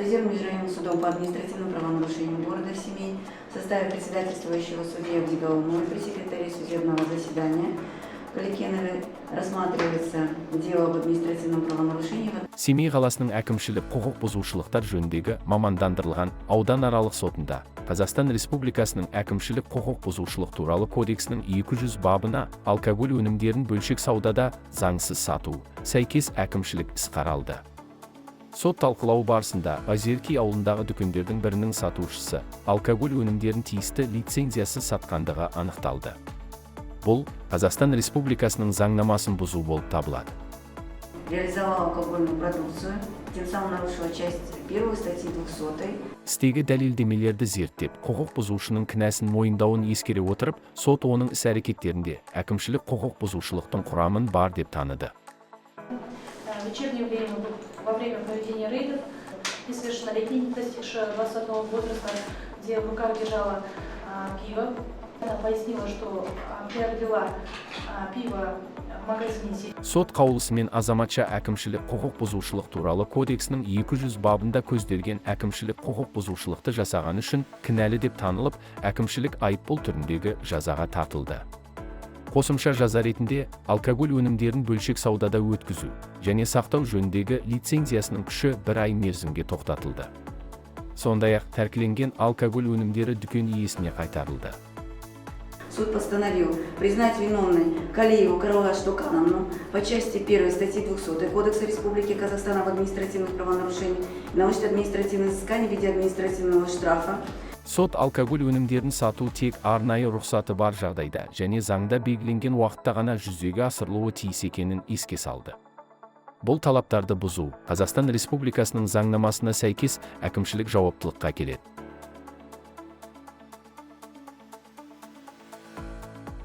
Специализированным межрайонным судом по административным правонарушениям города Семей в составе председательствующего судьи Абдигалымовой при секретаре судебного заседания Каликеновой рассматривается дело об административном правонарушении в Семей қаласының әкімшілік құқық бұзушылықтар жөніндегі мамандандырылған ауданаралық сотында Қазақстан Республикасының Әкімшілік құқық бұзушылық туралы кодексінің 200 бабына, алкоголь өнімдерін бөлшек саудада заңсыз сату, сәйкес әкімшілік іс қаралды. Сот талқылауы барысында Озерки ауылындағы дүкендердің бірінің сатушысы алкоголь өнімдерін тиісті лицензиясыз сатқандығы анықталды. Бұл Қазақстан Республикасының заңнамасын бұзу болып табылады. Реализовала алкогольную продукцию, тем самым нарушила часть первую статьи 200. Істегі дәлелдемелерді зерттеп, құқық бұзушының кінәсін мойындауын ескере отырып, сот оның іс әрекеттерінде әкімшілік құқық бұзушылықтың құрамын бар деп таныды. В вечернее время, во время проведения рейдов, несовершеннолетняя, не достигшая 21 возраста, где в руках держала пиво. Она пояснила, что приобрела пиво в магазине сети. Сот қаулысымен азаматша Әкімшілік құқық бұзушылық туралы кодексінің 200 бабында көзделген әкімшілік құқық бұзушылықты жасағаны үшін кінәлі деп танылып, әкімшілік айыппұл түріндегі жазаға тартылды. Қосымша жаза ретінде алкоголь өнімдерін бөлшек саудада өткізу және сақтау жөніндегі лицензиясының күші бір ай мерзімге тоқтатылды. Сондай-ақ тәркіленген алкоголь өнімдері дүкен иесіне қайтарылды. Суд постановил признать виновной Калиеву Карлыгаш Токановну по части 1 статьи 200 Кодекса Республики Казахстан об административных правонарушениях и наложить административное взыскание в виде административного штрафа. Сот алкоголь өнімдерін сату тек арнайы рұқсаты бар жағдайда және заңда белгіленген уақытта ғана жүзеге асырылуы тиіс екенін еске салды. Бұл талаптарды бұзу Қазақстан Республикасының заңнамасына сәйкес әкімшілік жауаптылыққа әкеледі.